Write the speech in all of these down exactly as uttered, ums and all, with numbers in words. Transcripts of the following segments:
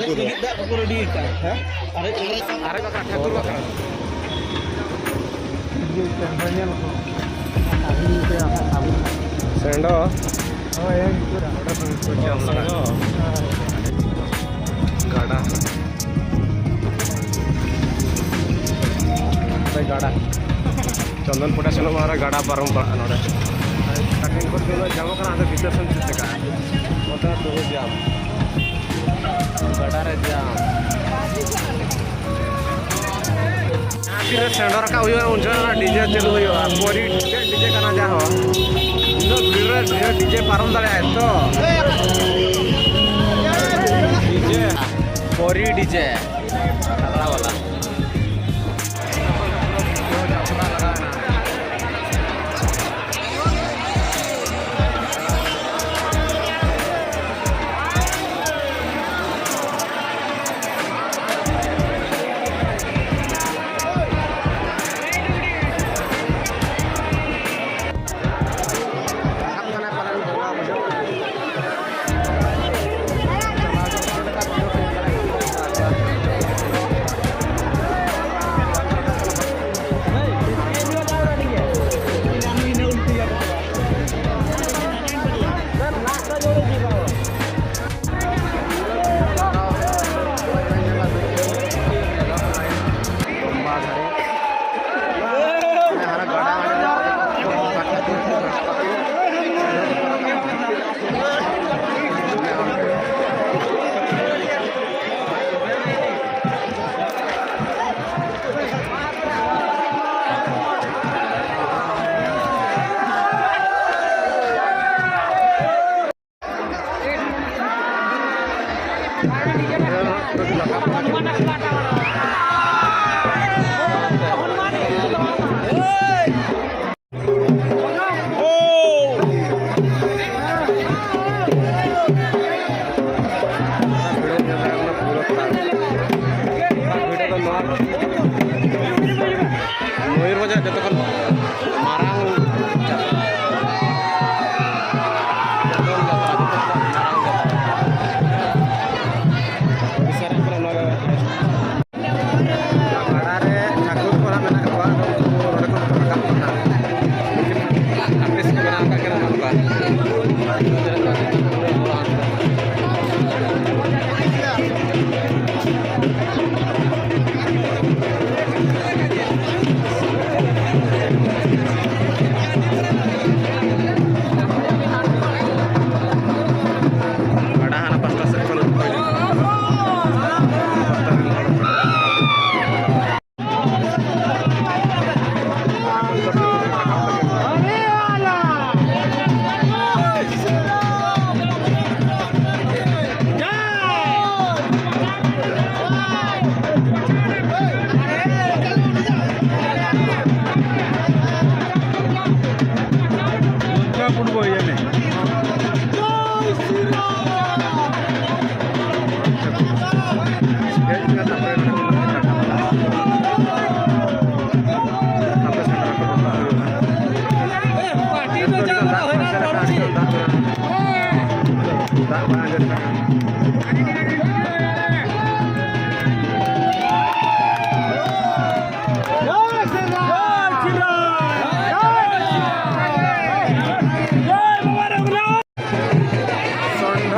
ᱞᱟᱹᱜᱤᱫ ᱫᱟᱜ ᱠᱚᱠᱚ ᱨᱮᱰᱤ ᱟᱠᱟᱫᱼᱟ᱾ ᱦᱮᱸ? ᱟᱨᱮᱡ ᱞᱟᱹᱜᱤᱫ᱾ ᱟᱨᱮᱡ ᱵᱟᱠᱷᱨᱟ, ᱴᱷᱟᱹᱠᱩᱨ ᱵᱟᱠᱷᱨᱟ᱾ ᱥᱮᱱᱰᱚ᱾ ᱦᱳᱭ, ᱦᱳᱭ, ᱯᱩᱨᱟᱹ᱾ ᱚᱸᱰᱮ ᱠᱷᱚᱱ ᱠᱚ ᱡᱚᱢ ᱞᱟᱜᱟ᱾ ᱜᱟᱰᱟ᱾ ᱜᱟᱰᱟ᱾ ᱪᱚᱱᱫᱚᱱ ᱯᱚᱴᱟ ᱥᱮᱱᱚᱜ ᱢᱟ ᱟᱨ ᱜᱟᱰᱟ ᱯᱟᱨᱚᱢ ᱯᱟᱲᱟᱜᱼᱟ ᱱᱚᱰᱮ᱾ ᱠᱟᱴᱷᱤᱱ ᱠᱚ ᱛᱮ ᱡᱟᱢ ᱠᱟᱱᱟ, ᱟᱫᱚ ᱵᱷᱤᱛᱟᱹᱨ ᱥᱮᱱ ᱪᱮᱫ ᱞᱮᱠᱟ? ᱚᱱᱛᱮ ᱫᱚ ᱡᱟᱢ᱾ ᱜᱟᱰᱟ ᱨᱮ ᱡᱟᱢ᱾ ᱡᱟᱦᱟᱸ ᱛᱤᱱᱟᱹᱜ ᱥᱮᱸᱫᱽᱨᱟ ᱨᱟᱠᱟᱵ ᱦᱩᱭᱩᱜᱼᱟ, ᱩᱱ ᱡᱚᱠᱷᱚᱱ ᱚᱱᱟ ᱰᱤᱡᱮ ᱪᱟᱹᱞᱩ ᱦᱩᱭᱩᱜᱼᱟ᱾ ᱯᱚᱨᱤ ᱪᱮᱫ ᱰᱤᱡᱮ ᱠᱟᱱᱟ ᱡᱟ ᱦᱚᱸ᱾ ᱩᱱᱟᱹᱜ ᱵᱷᱤᱲ ᱨᱮ ᱰᱤᱡᱮ ᱯᱟᱨᱚᱢ ᱫᱟᱲᱮᱭᱟᱜᱼᱟ ᱛᱚ? ᱰᱤᱡᱮ, ᱯᱚᱨᱤ ᱰᱤᱡᱮ᱾ ᱛᱟᱜᱲᱟ ᱵᱟᱞᱟ᱾ ᱦᱮᱡ ᱮᱱᱟ, ᱛᱟᱨᱯᱚᱨᱮ ᱱᱚᱰᱮ ᱠᱚ ᱨᱟᱠᱟᱵ ᱮᱱᱟ᱾ ᱟᱯᱮ ᱥᱮᱱ ᱨᱟᱠᱟᱵ ᱦᱩᱭᱩᱜᱼᱟ᱾ ᱫᱟᱜ ᱠᱚ ᱥᱮᱱ ᱟᱠᱟᱱᱟ, ᱫᱟᱜ ᱠᱚ᱾ ᱫᱟᱜ ᱵᱟᱝ ᱟᱸᱡᱮᱫ ᱟᱠᱟᱱᱟ᱾ ᱥᱚᱱᱰᱷᱚ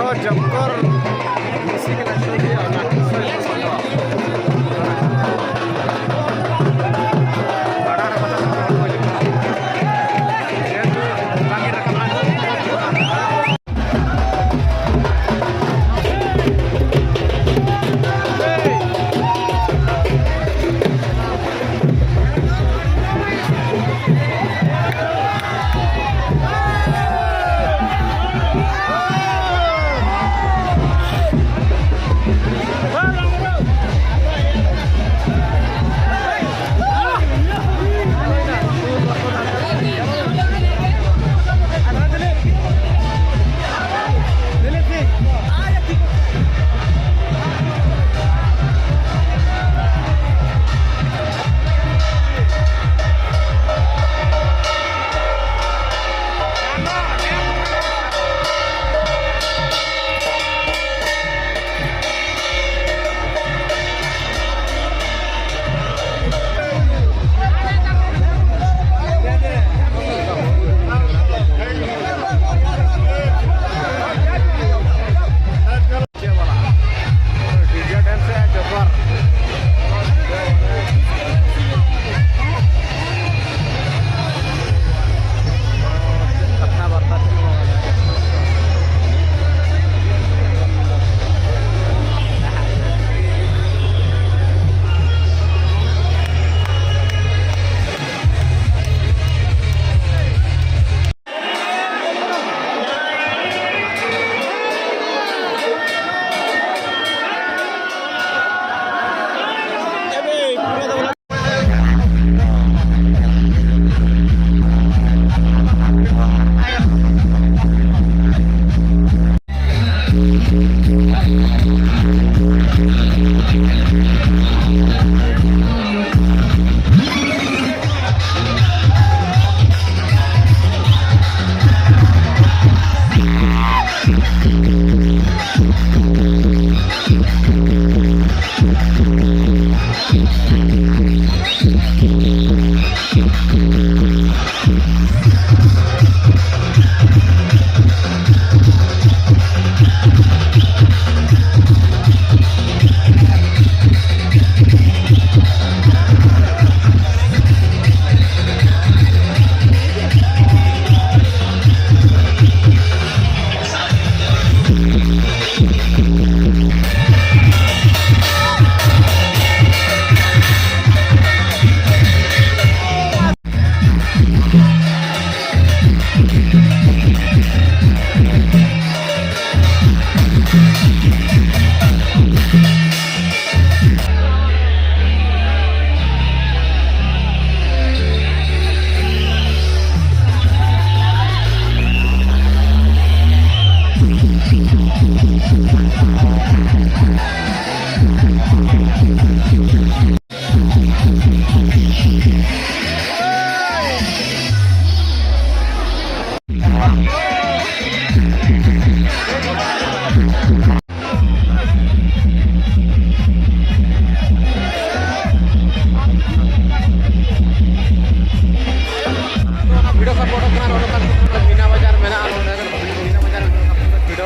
ᱚᱱᱟ ᱵᱷᱤᱲ ᱠᱷᱚᱱ ᱵᱚᱱ ᱚᱰᱚᱠ ᱠᱟᱱᱟ, ᱱᱚᱰᱮ ᱠᱷᱚᱱ ᱢᱤᱱᱟ ᱵᱟᱡᱟᱨ ᱢᱮᱱᱟᱜᱼᱟ, ᱱᱚᱰᱮ ᱠᱷᱚᱱ ᱢᱤᱱᱟ ᱵᱟᱡᱟᱨ ᱢᱮᱱᱟᱜᱼᱟ, ᱵᱷᱤᱲ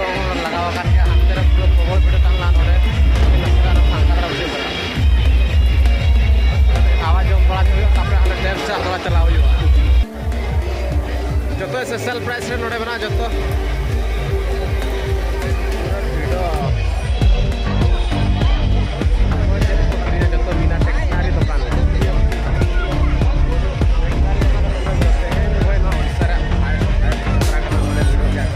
ᱞᱟᱜᱟᱣ ᱟᱠᱟᱱ ᱜᱮᱭᱟ᱾ ᱦᱟᱱᱛᱮ ᱨᱮ ᱯᱩᱨᱟᱹ ᱯᱨᱚᱵᱚᱞ ᱵᱷᱤᱲ ᱛᱟᱦᱮᱸ ᱞᱮᱱᱟ, ᱱᱚᱰᱮ ᱱᱟᱥᱮᱱᱟᱜ ᱯᱷᱟᱸᱠᱟ ᱫᱷᱟᱨᱟ ᱵᱩᱡᱷᱟᱹᱜ ᱠᱟᱱᱟ᱾ ᱠᱷᱟᱣᱟ ᱡᱚᱢ ᱵᱟᱲᱟ ᱦᱩᱭᱩᱜᱼᱟ, ᱛᱟᱨᱯᱚᱨᱮ ᱦᱟᱸᱰᱮ ᱰᱮᱢ ᱥᱮᱫ ᱟᱨᱦᱚᱸ ᱪᱟᱞᱟᱣ ᱦᱩᱭᱩᱜᱼᱟ᱾ ᱡᱚᱛᱚ special price ᱨᱮ ᱱᱚᱰᱮ ᱢᱮᱱᱟᱜᱼᱟ, ᱡᱚᱛᱚ᱾ ᱡᱚᱛᱚ ᱢᱮᱱᱟᱜᱼᱟ, stationery ᱫᱚᱠᱟᱱ᱾ ᱦᱳᱭ, ᱱᱚᱣᱟ ᱳᱰᱤᱥᱟ ᱨᱮᱭᱟᱜ ᱦᱟᱭᱮᱥᱴ ᱡᱟᱛᱨᱟ ᱠᱟᱱᱟ, ᱱᱚᱰᱮ ᱵᱷᱤᱲᱚᱜ ᱜᱮᱭᱟ᱾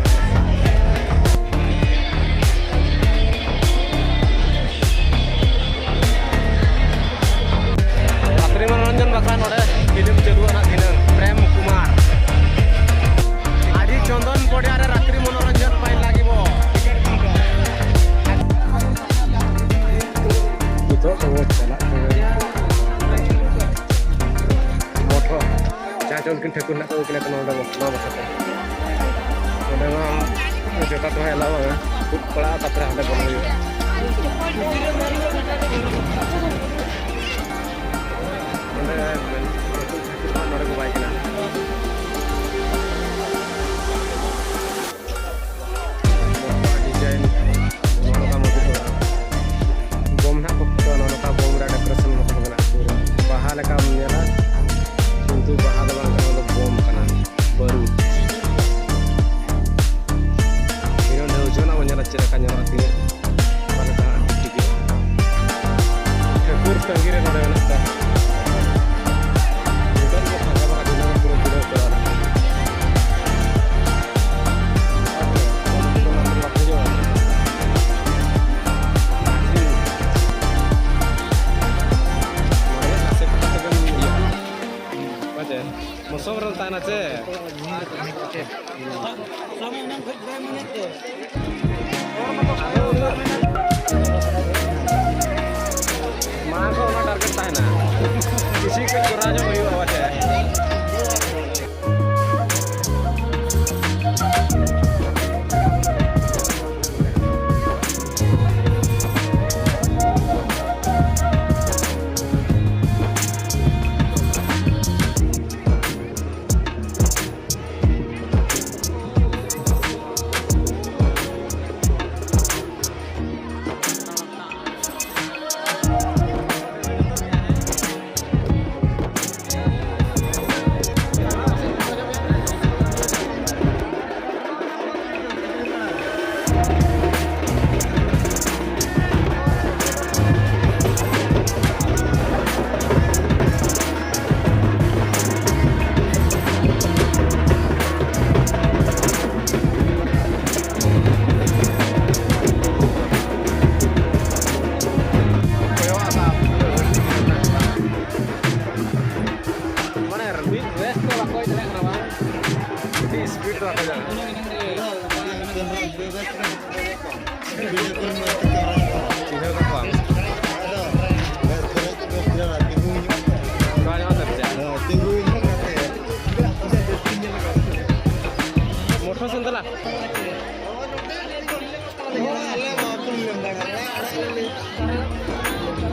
ᱨᱟᱛᱨᱤ ᱢᱚᱱᱳᱨᱚᱧᱡᱚᱱ ᱵᱟᱠᱷᱨᱟ ᱱᱚᱰᱮ ᱯᱷᱤᱞᱢ ᱪᱟᱹᱞᱩᱜᱼᱟ ᱱᱟᱜ ᱫᱷᱤᱱᱟᱹᱝ, ᱯᱨᱮᱢ ᱠᱩᱢᱟᱨ᱾ ᱟᱡᱤ ᱪᱚᱱᱫᱚᱱ ᱯᱚᱰᱤᱭᱟ ᱨᱮ ᱨᱟᱛᱨᱤ ᱢᱚᱱᱳᱨᱚᱧᱡᱚᱱ ᱯᱟᱭ ᱞᱟᱹᱜᱤᱵᱚ᱾ ᱱᱤᱛᱚᱜ ᱫᱚ ᱪᱟᱞᱟᱜ ᱠᱟᱱᱟ ᱢᱚᱴᱷᱚ, ᱡᱟᱦᱟᱸ ᱪᱚ ᱩᱱᱠᱤᱱ ᱴᱷᱟᱹᱠᱩᱨ ᱦᱮᱱᱟᱜ ᱛᱟᱠᱚ ᱠᱤᱱᱟ ᱠᱚ ᱱᱚᱰᱮ ᱱᱚᱣᱟ ᱵᱟᱠᱷᱨᱟ ᱛᱮ᱾ ᱱᱚᱰᱮ ᱢᱟ ᱡᱚᱴᱟ ᱠᱚᱦᱚᱸ ᱮᱞᱟᱣ ᱵᱟᱝᱟ᱾ ᱠᱷᱩᱵ ᱯᱟᱲᱟᱜᱼᱟ, ᱛᱟᱨᱯᱚᱨᱮ ᱦᱟᱸᱰᱮ ᱵᱚᱞᱚ ᱦᱩᱭᱩᱜᱼᱟ᱾ ᱱᱚᱰᱮ ᱱᱚᱰᱮ ᱠᱚ ᱵᱟᱭ ᱠᱟᱱᱟ᱾ ᱰᱤᱡᱟᱭᱤᱱ ᱱᱚᱜᱼᱚ ᱱᱚᱝᱠᱟ ᱢᱚᱡᱽ ᱧᱮᱞᱚᱜᱼᱟ᱾ ᱵᱳᱢ ᱱᱟᱦᱟᱜ ᱠᱚ ᱯᱷᱩᱴᱟᱹᱣᱟ, ᱱᱚᱜᱼᱚ ᱱᱚᱝᱠᱟ ᱵᱳᱢ ᱨᱮᱭᱟᱜ ᱰᱮᱠᱳᱨᱮᱥᱚᱱ ᱱᱚᱛᱮ ᱦᱚᱸ ᱢᱮᱱᱟᱜᱼᱟ᱾ ᱯᱩᱨᱟᱹ ᱵᱟᱦᱟ ᱞᱮᱠᱟᱢ ᱧᱮᱞᱟ, ᱠᱤᱱᱛᱩ ᱵᱟᱦᱟ ᱫᱚ ᱵᱟᱝ ᱠᱟᱱᱟ, ᱚᱱᱟ ᱫᱚ ᱵᱳᱢ ᱠᱟᱱᱟ, ᱵᱟᱹᱨᱩᱫ᱾ ᱛᱤᱱᱟᱹᱜ ᱰᱷᱮᱨ ᱳᱡᱚᱱᱟᱜ ᱵᱚᱱ ᱧᱮᱞᱟ, ᱪᱮᱫ ᱞᱮᱠᱟ ᱧᱮᱞᱚᱜᱼᱟ, ᱛᱤᱱᱟᱹᱜ ᱚᱠᱟ ᱞᱮᱠᱟ ᱦᱟᱸᱜ ᱴᱷᱤᱠ ᱜᱮᱭᱟ᱾ ᱴᱷᱟᱹᱠᱩᱨ ᱛᱟᱺᱜᱤ ᱨᱮ ᱱᱚᱰᱮ ᱢᱮᱱᱟᱜ ᱠᱚᱣᱟ᱾ ᱱᱤᱛᱚᱜ ᱫᱚ ᱯᱷᱟᱸᱠᱟ ᱯᱷᱟᱸᱠᱟ ᱫᱤᱱ ᱯᱩᱨᱟᱹ ᱵᱷᱤᱲ ᱩᱛᱟᱹᱨᱚᱜᱼᱟ᱾ ᱱᱚᱰᱮ ᱱᱟᱥᱮ ᱠᱟᱛᱮ ᱜᱮᱢ ᱤᱭᱟᱹᱜᱼᱟ᱾ ᱢᱚᱥᱚᱢ ᱨᱮᱢ ᱛᱟᱦᱮᱱᱟ ᱪᱮ? ᱢᱟᱲᱟᱝ ᱠᱷᱚᱱ ᱚᱱᱟ target ᱛᱟᱦᱮᱱᱟ᱾ ᱠᱤᱪᱷᱩ ᱠᱟᱹᱡ ᱠᱚᱨᱟᱣ ᱧᱚᱜ ᱦᱩᱭᱩᱜᱼᱟ ᱯᱟᱪᱮ᱾ ᱢᱟᱱᱮ ᱢᱤᱫ ᱨᱮᱥ ᱛᱮ ᱵᱟᱠᱚ ᱦᱮᱡ ᱫᱟᱲᱮᱭᱟᱜ ᱠᱟᱱᱟ ᱵᱟᱝ? ᱟᱹᱰᱤ ᱥᱯᱤᱰ ᱛᱮ ᱵᱟᱠᱚ ᱪᱟᱞᱟᱜ ᱠᱟᱱᱟ᱾ ᱪᱤᱱᱦᱟᱹᱣ ᱠᱟᱜ ᱠᱚᱣᱟᱢ᱾ ᱱᱚᱣᱟ ᱧᱟᱢ ᱠᱟᱛᱮ ᱪᱮᱫ? ᱢᱚᱴᱚᱨ ᱥᱟᱭᱠᱮᱞ ᱫᱮᱞᱟ᱾ ᱟᱞᱮ ᱢᱟ ᱵᱟᱵᱚᱱ ᱢᱮᱱ ᱫᱟᱲᱮᱭᱟᱜᱼᱟ᱾ ᱟᱲᱟᱜ ᱞᱮ ᱞᱟᱹᱭ᱾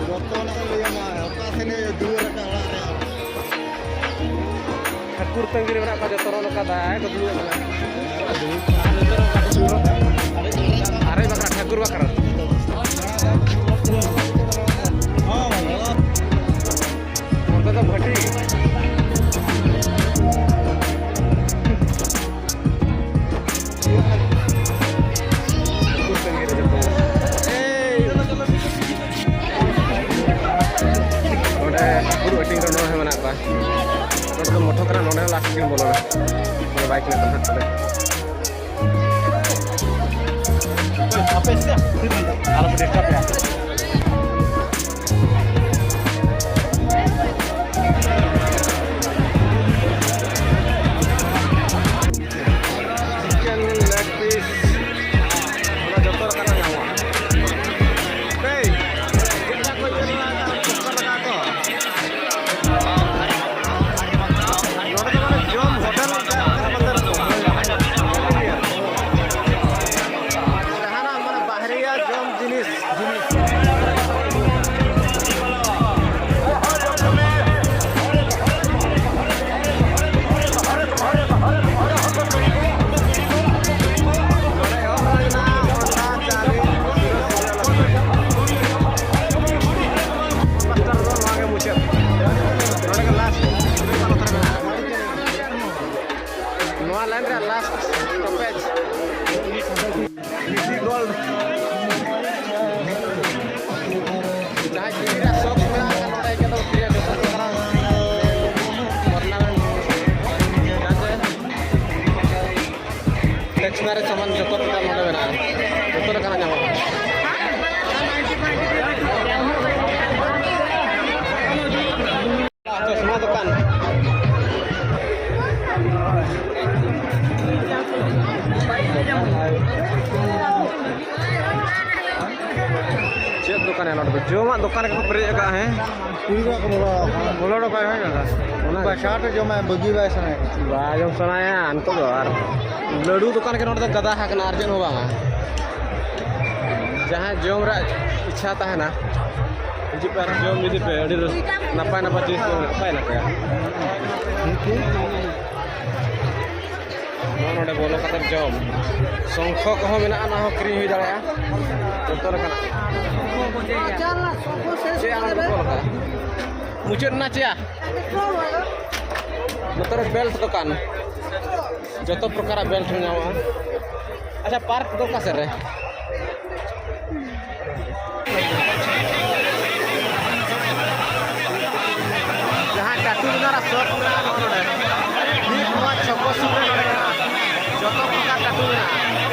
ᱡᱚᱛᱚ ᱦᱚᱲ ᱠᱚ ᱞᱟᱹᱭᱟ ᱢᱟ, ᱚᱠᱟ ᱥᱮᱱ ᱮ ᱫᱩᱣᱟᱹᱨ ᱟᱠᱟᱫ ᱚᱲᱟᱜ ᱨᱮ᱾ ᱴᱷᱟᱹᱠᱩᱨ ᱛᱟᱺᱜᱤ ᱨᱮ ᱢᱮᱱᱟᱜ ᱠᱚᱣᱟ, ᱡᱚᱛᱚ ᱨᱚᱲ ᱱᱚᱝᱠᱟ ᱫᱟᱭ ᱠᱚ ᱫᱩᱲᱩᱵ ᱟᱠᱟᱱᱟ᱾ ᱟᱨᱮ ᱵᱟᱠᱷᱨᱟ, ᱴᱷᱟᱹᱠᱩᱨ ᱵᱟᱠᱷᱨᱟ᱾ ᱚᱱᱛᱮ ᱫᱚ ᱵᱷᱟᱹᱴᱤ᱾ ᱱᱚᱰᱮ ᱴᱷᱟᱹᱠᱩᱨ waiting room ᱨᱮ ᱢᱮᱱᱟᱜ ᱠᱚᱣᱟ᱾ ᱱᱚᱰᱮ ᱫᱚ ᱢᱚᱴᱷᱚ ᱠᱟᱱᱟ, ᱱᱚᱰᱮ ᱦᱚᱸ last ᱠᱤᱱ ᱵᱚᱞᱚᱱᱟ᱾ ᱱᱚᱰᱮ ᱵᱟᱭ ᱠᱟᱱᱟ ᱠᱟᱛᱷᱟ ᱱᱚᱰᱮ᱾ ᱟᱞᱚᱯᱮ disturb ᱭᱟ᱾ Chicken leg piece, ᱚᱱᱟ ᱡᱚᱛᱚ ᱞᱮᱠᱟᱱᱟᱜ ᱧᱟᱢᱚᱜᱼᱟ᱾ ᱮᱭ, ᱪᱮᱫ ᱞᱮᱠᱟ ᱠᱚ ᱪᱮᱫ ᱞᱮᱠᱟ ᱠᱚ ᱞᱟᱜᱟᱣ ᱠᱚ? ᱱᱚᱰᱮ ᱫᱚ ᱢᱟᱱᱮ ᱡᱚᱢ ᱦᱳᱴᱮᱞ ᱞᱮᱠᱟ, ᱡᱟᱦᱟᱱᱟᱜ ᱢᱟᱱᱮ ᱵᱟᱦᱨᱮᱭᱟ ᱡᱚᱢ ᱡᱤᱱᱤᱥ᱾ ᱱᱚᱣᱟ line ᱨᱮᱭᱟᱜ last stoppage B C gold. ᱡᱟᱦᱟᱸᱭ ᱴᱤᱵᱷᱤ ᱨᱮᱭᱟᱜ ᱥᱚᱠ ᱢᱮᱱᱟᱜ ᱠᱷᱟᱱ, ᱱᱚᱰᱮ ᱦᱮᱡ ᱠᱟᱛᱮ ᱠᱚ ᱠᱚᱨᱟᱣ ᱴᱩᱨᱱᱟᱢᱮᱱᱴ᱾ ᱡᱟᱛᱮ ᱥᱴᱮᱥᱚᱱᱟᱨᱤ ᱥᱟᱢᱟᱱ ᱡᱚᱛᱚ ᱞᱮᱠᱟ ᱱᱚᱰᱮ ᱢᱮᱱᱟᱜᱼᱟ, ᱡᱚᱛᱚ ᱞᱮᱠᱟᱱᱟᱜ ᱧᱟᱢᱚᱜᱼᱟ᱾ ᱪᱚᱥᱢᱟ ᱫᱚᱠᱟᱱ᱾ ᱪᱮᱫ ᱫᱚᱠᱟᱱ ᱦᱮᱱᱟᱜ ᱱᱚᱰᱮ ᱫᱚ? ᱡᱚᱢᱟᱜ ᱫᱚᱠᱟᱱ ᱨᱮᱜᱮ ᱠᱚ ᱯᱮᱨᱮᱡ ᱟᱠᱟᱫᱼᱟ, ᱦᱮᱸ? ᱠᱩᱲᱤ ᱠᱚᱲᱟ ᱠᱚ ᱵᱚᱞᱚ ᱟᱠᱟᱱᱟ᱾ ᱵᱚᱞᱚ ᱚᱰᱚᱠ ᱵᱟᱭ ᱦᱩᱭ ᱠᱟᱱᱟ᱾ ᱚᱱᱟ ᱵᱟᱭ ᱥᱟᱴ ᱡᱚᱢᱟᱭ ᱵᱟᱹᱜᱤ ᱵᱟᱭ ᱥᱟᱱᱟᱭᱟ᱾ ᱵᱟᱭ ᱡᱚᱢ ᱥᱟᱱᱟᱭᱟ ᱱᱤᱛᱚᱜ ᱫᱚ᱾ ᱟᱨ ᱞᱟᱹᱰᱩ ᱫᱚᱠᱟᱱ ᱨᱮᱜᱮ ᱱᱚᱰᱮ ᱫᱚ ᱜᱟᱫᱟ ᱟᱠᱟᱱᱟ, ᱟᱨ ᱪᱮᱫ ᱦᱚᱸ ᱵᱟᱝᱟ᱾ ᱡᱟᱦᱟᱸᱭ ᱡᱚᱢ ᱨᱮᱭᱟᱜ ᱤᱪᱪᱷᱟ ᱛᱟᱦᱮᱱᱟ, ᱦᱤᱡᱩᱜ ᱯᱮ ᱟᱨ ᱡᱚᱢ ᱤᱫᱤ ᱯᱮ᱾ ᱟᱹᱰᱤ ᱨᱟᱹᱥ-, ᱱᱟᱯᱟᱭ ᱱᱟᱯᱟᱭ ᱡᱤᱱᱤᱥ ᱠᱚ ᱢᱮᱱᱟᱜᱼᱟ᱾ ᱚᱠᱟᱭ ᱱᱟᱯᱟᱭᱟ? ᱱᱚᱜᱼᱚ ᱱᱚᱰᱮ ᱵᱚᱞᱚ ᱠᱟᱛᱮ ᱡᱚᱢ᱾ ᱥᱚᱝᱠᱷᱚ ᱠᱚᱦᱚᱸ ᱢᱮᱱᱟᱜᱼᱟ, ᱚᱱᱟ ᱦᱚᱸ ᱠᱤᱨᱤᱧ ᱦᱩᱭ ᱫᱟᱲᱮᱭᱟᱜᱼᱟ᱾ ᱡᱚᱛᱚ ᱞᱮᱠᱟᱱᱟᱜ᱾ ᱪᱮᱫ ᱟᱢ ᱫᱚᱠᱚ ᱞᱮᱠᱟ? ᱢᱩᱪᱟᱹᱫ ᱮᱱᱟ ᱪᱮᱭᱟ? ᱱᱚᱛᱮ ᱨᱮ ᱵᱮᱞᱴ ᱫᱚᱠᱟᱱ᱾ ᱡᱚᱛᱚ ᱯᱨᱚᱠᱟᱨᱟᱜ ᱵᱮᱞᱴ ᱧᱟᱢᱚᱜᱼᱟ᱾ ᱟᱪᱪᱷᱟ, ᱯᱟᱨᱠ ᱫᱚ ᱚᱠᱟ ᱥᱮᱫ ᱨᱮ? ᱡᱟᱦᱟᱸ ᱴᱟᱴᱩ ᱵᱮᱱᱟᱣ ᱨᱮᱱᱟᱜ ᱥᱚᱯ ᱢᱮᱱᱟᱜᱼᱟ ᱱᱚᱜᱼᱚ ᱱᱚᱰᱮ᱾ ᱱᱤᱛ ᱱᱚᱣᱟ ᱪᱷᱚᱠᱚ ᱥᱩᱨ ᱨᱮ ᱱᱚᱰᱮ ᱢᱮᱱᱟᱜᱼᱟ᱾ ᱡᱚᱛᱚ ᱯᱨᱚᱠᱟᱨ ᱴᱟᱴᱩ ᱢᱮᱱᱟᱜᱼᱟ᱾